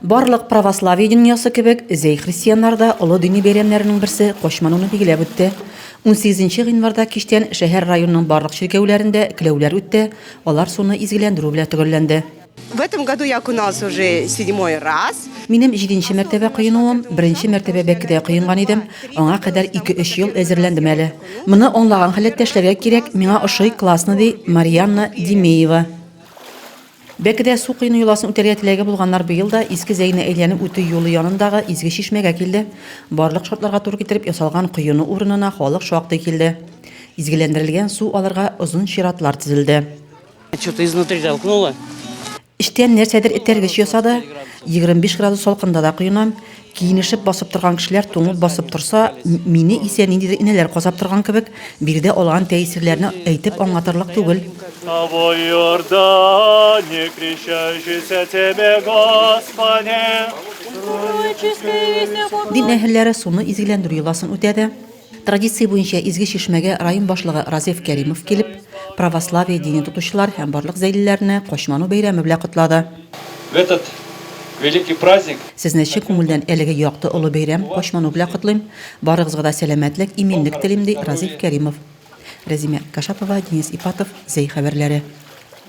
Барлык православие дөньясы кебек, Зәй христианнары да олы дини бәйрәмнәренең берсе, Качмануны билгеләп үтте. Унсигезенче гыйнварда кичтән шәһәр-районның барлык чиркәүләрендә келәүләр үтте, алар суны изгеләндерү белән төгәлләнде. В этом году я окуналась уже седьмой раз. Минем җиденче мәртәбә коенуым, беренче мәртәбә бәкедә коенган идем, аңа кадәр ике-өч ел әзерләндем әле. Моны аңлаган халәттә эшләргә кирәк, миңа ошый, классно, ди Марианна Димеева. Бәкедә су коену йоласын үтәргә теләге булганнар быел да Иске Зәйне әйләнеп үтү юлы янындагы Изге чишмәгә килде. Барлык шартларга туры китереп ясалган коену урынына халык шактый килде. Изгеләндерелгән су алырга озын чиратлар тезелде. Что-то изнутри толкнуло. Эчтән нәрсәдер этәргеч ясады. 25 градус салкында да коенам. Киенешеп басып торган кешеләр туңып басып торса, мине исә ниндидер энәләр казап торган кебек, биредә алган тәэсирләрне әйтеп аңлатырлык түгел. Дин әһелләре суны изгеләндерү йоласын үтәде. Традиция буенча Изге чишмәгә район башлыгы Разиф Кәримов килеп, православие динен тотучылар һәм барлык зәйлеләрне Качману бәйрәме белән котлады. В этот великий праздник. Сезне чын күңелдән әлеге якты олы бәйрәм, Качману белән котлыйм. Барыгызга да сәламәтлек, иминлек телим, ди Разиф Кәримов. Рәзимә Кашапова, Денис Ипатов, Зәй хәбәрләре.